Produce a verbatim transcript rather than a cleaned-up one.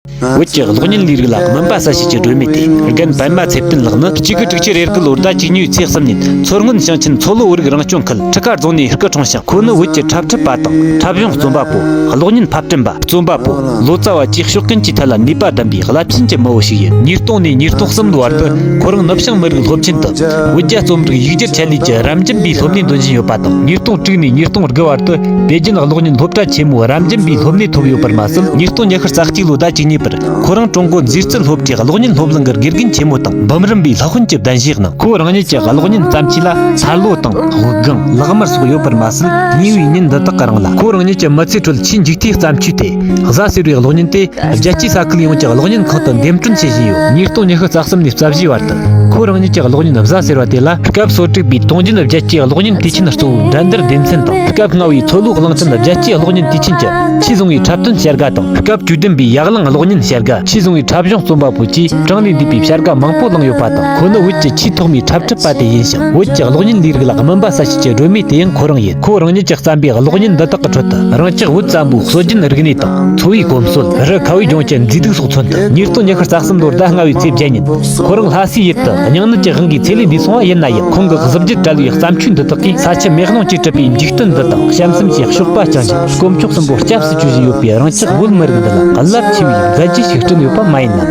བོད་ཀྱི་གློག་བརྙན་ལས་རིགས་ལ་སྨན་པ་གསལ་བྱེད་ཀྱི་སྒྲོན་མེ་སྟེ། རྒན་པད་མ་ཚེ་བརྟན་ལགས་ནི་གཅིག་དགུ་དྲུག་ཅུ་རེ་དགུ་ལོར་ཟླ་བཅུ་གཉིས་པའི་ཚེས་གསུམ་ཉིན་མཚོ་སྔོན་ཞིང་ཆེན་མཚོ་ལྷོ་བོད་རིགས་རང་སྐྱོང་ཁུལ་ཁྲི་ཀ་རྫོང་ནས་སྐུ་འཁྲུངས་ཤིང་། ཁོ་ནི་བོད་ཀྱི་འཁྲབ་ཁྲིད་པ་དང་འཁྲབ་གཞུང་རྩོམ་པ་པོ། གློག་བརྙན་ཕབ་སྐྲུན་པ། རྩོམ་པ་པོ། ལོ་ཙཱ་བ་བཅས་ཕྱོགས་ཀུན་གྱི་ཐད་ལ་ནུས་པ་ལྡན་པའི་རླབས་ཆེན་གྱི་མི་བོ་ཞིག་ཡིན། ཉིས་སྟོང་ནས་ཉིས་སྟོང་གསུམ་ལོའི་བར་དུ་ཁོ་རང་ནུབ་བྱང་མི་རིགས་སློབ་ཆེན་དུ་བོད་རྒྱ་རྩོམ་རིག་ཡིག་སྒྱུར་ཆེད་ལས་ཀྱི་རབ་འབྱམས་པའི་སློབ་གནས་འདོན་བཞིན་ཡོད་པ་དང་། ཉིས་སྟོང་དྲུག་ནས་ཉིས་སྟོང་དགུ་བར་དུ་པེ་ཅིན་གློག་བརྙན་སློབ་གྲྭ་ཆེན་མོའི་རབ་འབྱམས་པའི་སློབ་གནས་ཐོབ་ཡོད་པར་མ་ཟད། ཉིས་སྟོང་ཉི་ཤུ་རྩ་གཅིག་ལོའི་ཟླ་བཅུ་གཉིས་པར་ཁོ་རང་ཀྲུང་གོ་མཛེས་རྩལ་སློབ་གྲྭའི་གློག་བརྙན་སློབ་གླིང་གི་དགེ་རྒན་ཆེན་མོ་དང་འབུམ་རམས་པའི་སློབ་དཔོན་གྱི་གདན་ཞུས་གནང་། ཁོ་རང་ཉིད་ཀྱི་གློག་བརྙན་བརྩམས་ཆོས་ལ་ཚར་ལོ་དང་དབུགས་ལྒང་ལག་དམར་སོགས་ཡོད་པར་མ་ཟད། ཉེ་བའི་ཉིན་འདི་དག་གི་རིང་ལ་ཁོ་རང་ཉིད་ཀྱི་མི་ཚེའི་ཁྲོད་ཆེས་མཇུག་མཐའི་བརྩམས་ཆོས་ཏེ། གཟའ་ཟེར་བའི་གློག་བརྙན་དེ་རྒྱལ་སྤྱིའི་ས་ཁུལ་ཡོངས་ཀྱི་གློག་བརྙན་ཁང་དུ་འདེམས་སྐྲུན་བྱེད་བཞིན་ཡོད། ཉིས་སྟོང་ཉི་ཤུ་རྩ་གསུམ་ནས་རྩ་བཞིའི་བར་དུ་ཁོ་རང་ཉིད་ཀྱི་གློག་བརྙན་གཟའ་ཟེར་བ་དེ་ལ། སྐབས་སོ་དྲུག་པའི་ཏུང་ཅིན་རྒྱལ་སྤྱིའི་གློག་བརྙན་དུས་ཆེན་གཙོ་བོའི་འགྲན་བསྡུར་སྡེ་ཚན་དང་། སྐབས་ལྔ་བའི་མཚོ་ལྷོ་གླིང་ཆེན་རྒྱལ་སྤྱིའི་གློག་བརྙན་དུས་ཆེན་གྱི་ཆེས་བཟང་བའི་འཁྲབ་སྟོན་བྱ་དགའ་དང་། སྐབས་བཅུ་བདུན་པའི་ཡར་ལངས་གློག་བརྙན་བྱ་དགའ། ཆེས་བཟང་བའི་འཁྲབ་གཞུང་རྩོམ་པ་པོ་བཅས་གྲངས་ལས་འདས་པའི་བྱ་དགའ་མང་པོ་བླངས་ཡོད་པ་དང་། ཁོ་ནི་བོད་ཀྱི་ཆེས་ཐོག་མའི་འཁྲབ་ཁྲིད་པ་དེ་ཡིན་ཞིང་། བོད་ཀྱི་གློག་བརྙན་ལས་རིགས་ལ་སྨན་པ་གསལ་བྱེད་ཀྱི་སྒྲོན་མེ་དེ་ཡང་ཁོ་རང་ཡིན། ཁོ་རང་ཉིད་ཀྱིས་བརྩམས་པའི་གློག་བརྙན་འདི་དག་གི་ཁྲོད་དུ། རང་ཅག་བོད་བཙན་པོའི་སྲོལ་རྒྱུན་རིག་གནས་དང་། འཚོ་བའི་གོམས་སྲོལ། རི་ཁ་བའི་ལྗོངས་ཀྱི་མཛེས་སྡུག་སོགས་མཚོན་དུ། ཉིས་སྟོང་ཉི་ཤུ་རྩ་གསུམ་ལོར་ཟླ་ལྔ་བའི་ཚེས་བརྒྱད་ཉིན། ཁོ་རང་ལྷ་སའི་ཡུལ་དུ་སྙིང་ནད་ཀྱི་དབང་གིས་ཚེ་ལས་འདས་སོང་བ་ཡིན་ན་ཡང་། ཁོང་གི་གཟི་བརྗིད་བྲལ་བའི་བརྩམས་ཆོས་འདི་དག་གིས་ས་ཆུ་མེ་རླུང་གིས་གྲུབ་པའི་འཇིག་རྟེན་འདི་དང་། གཤམ་གསུམ་གྱི་གཤོག་པ་བརྐྱངས་ཤིང་། དཀོན་མཆོག་གསུམ་པོ་སྐྱབས་སུ་བཅོལ་བཞིན་ཡོད་པའི་རང་ཅག་བོད་མི་རིགས་འདི་ལ་རླབས་ཆེ་བའི་མཛད་རྗེས་ཤིག་བསྐྲུན་ཡོད་པ་མ་ཡིན་ནམ།